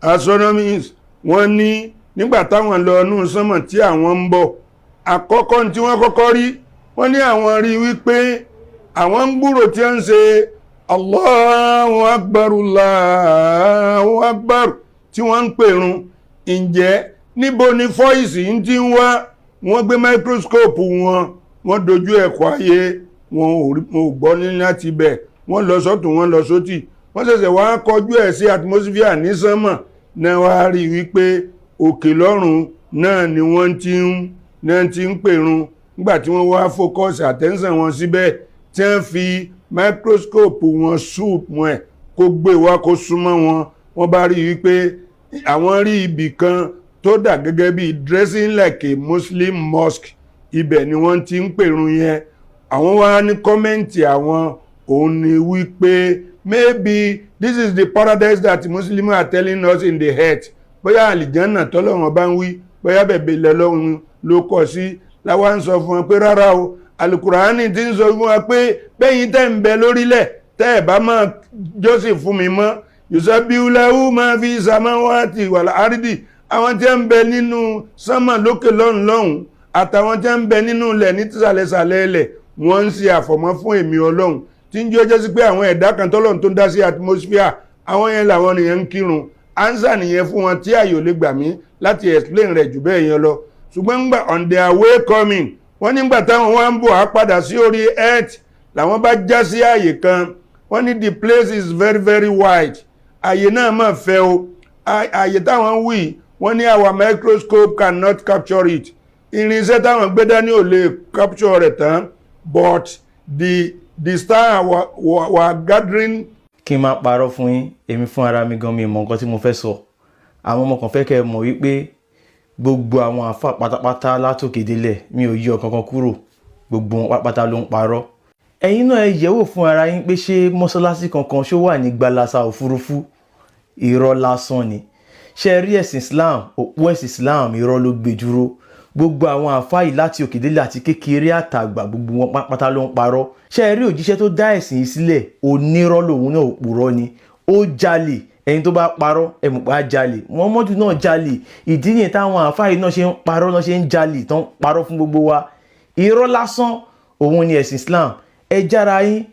Astronomers wọ́n ní nígbà táwọn lọ inú sánmọ̀ tí àwọn ń bọ̀, àkọ́kọ́ tí wọ́n kọ́kọ́ rí, wọ́n ní àwọn rí wípé àwọn ń gbúrò tí ó ń ṣe Allahu Akbar, Allahu Akbar, tí wọ́n ń pèrun. Ǹjẹ́ níbo ni voice ń ti ń wá? Wọ́n gbé microscope wọn, wọ́n dojú ẹ̀kọ́ ayé wọn, ò gbọ́ ní láti bẹ̀. Wọ́n lọ sọ́tún, wọ́n lọ sótì, wọ́n ṣẹ̀ṣẹ̀ wá kọjú ẹ̀ sí atmosphere ní sánmọ̀ náà, wá rí wípé òkè lọ́run náà ni wọ́n ti ń pèrun. Nígbà tí wọ́n wá focus attention wọn síbẹ̀, tí wọ́n fi microscope wọn zoom ẹ̀ kó gbé wá kó súnmọ́ wọn, wọ́n bá rí wípé àwọn rí ibì kan tó dà gẹ́gẹ́ bí dressing like a Muslim mosque. Ibẹ̀ ni wọ́n ti ń pèrun yẹn. Àwọn wá ní comment àwọn òun ni wípé maybe this is the paradise that Muslims are telling us in the head. Bóyá àlìjánà tọ́lọ́run bá ń wí, bóyá bẹ̀bẹ̀ lọ́lọ́run ló kọ sí láwa ń sọ fún wọn pé rárá o, Alukurani ti ń sọ fún wa pé bẹ́yìn tẹ́ ń bẹ lórílẹ̀, tẹ́ ẹ̀ bá máa jọ́sìn fún mi mọ́, يسبح له ما في السماوات والأرض, àwọn tí ń bẹ nínú sánmà lókè lọ́hùn lọ́hùn àtàwọn tí ń bẹ nínú ilẹ̀ ní tìsàlẹ̀sàlẹ̀ ilẹ̀, wọ́n ń ṣe àfọ̀mọ́ fún èmi Ọlọ́run, tí ń jẹ́ ọjọ́ sí pé àwọn ẹ̀dá kan tọ́lọ́run tó ń dá sí atmosphere, àwọn yẹn làwọn nìyẹn ń kírun. Answer nìyẹn fún wọn tí àyò lè gbà mí láti explain rẹ̀ jù bẹ́ẹ̀ yẹn lọ. Ṣùgbọ́n ngbà on their way coming, wọ́n nígbà táwọn wá ń bọ̀ á padà sí orí earth, làwọn bá já sí àyè kan. Wọ́n ní the place is very very wide. Àyè náà mà fẹ̀ o. Àyè táwọn wí, wọ́n ní our microscope cannot capture it. Irinṣẹ́ táwọn gbé dání ò lè capture rẹ̀ tán, but the star were gathering. Kí n má parọ́ fún yín, èmi fún ara mi gan, mi mọ nǹkan tí mo fẹ́ sọ. Àwọn ọmọ kan fẹ́ kẹ́ ẹ mọ̀ wípé gbogbo àwọn àáfà pátápátá látòkè délẹ̀, mi ò yọ kankan kúrò, gbogbo wọn pátápátá ló ń parọ́. Ẹ̀yin náà ẹ yẹ̀wò fún ara yín pé ṣé mọ́ṣáláṣí kankan ṣó wà ní gbalasa òfurufú? Irọ́ lásán ni. Ṣe rí ẹ̀sìn Islam, òpó ẹ̀sìn Islam, irọ́ ló gbé dúró. Gbogbo àwọn àáfà yìí láti òkè délẹ̀, àti kékeré àtàgbà, gbogbo wọn pátápátá ló ń parọ́. Ṣe rí òjíṣẹ́ tó dá ẹ̀sìn yìí sílẹ̀, onírọ́ lòun náà, òpùrọ́ ni, ó jalè. Ẹni tó bá parọ́, ẹ mọ̀ pé á jalè. Muhammadu náà jalè. Ìdí nìyẹn táwọn àáfà yìí náà ṣe ń parọ́, náà ṣe ń jalè, tó ń parọ́ fún gbogbo wa. Irọ́ lásán òun ni ẹ̀sìn Islam. Ẹ jára yín.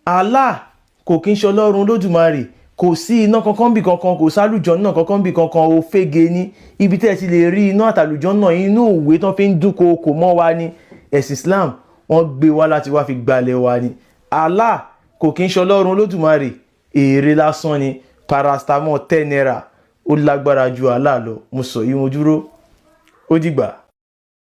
Allah kò kí ń ṣe Ọlọ́run Lódùmarè. Kò sí iná kankan bí kankan, kò sálùjọ náà kankan bí kankan. Ó fẹ́ge ní ibi tẹ́ ẹ ti lè rí iná àtàlùjọ náà, inú ìwé tán fi ń dúnkookò mọ́ wa ní. Ẹ̀sìn Islam, wọ́n gbé wá láti wá fi gbalẹ̀ wa ni. Allah kò kí ń ṣe Ọlọ́run Lódùmarè. Èrè lásán ni. Paracetamol 10 naira, ó lágbára ju Allah lọ. Mo sọ yìí, mo dúró. Ó dìgbà.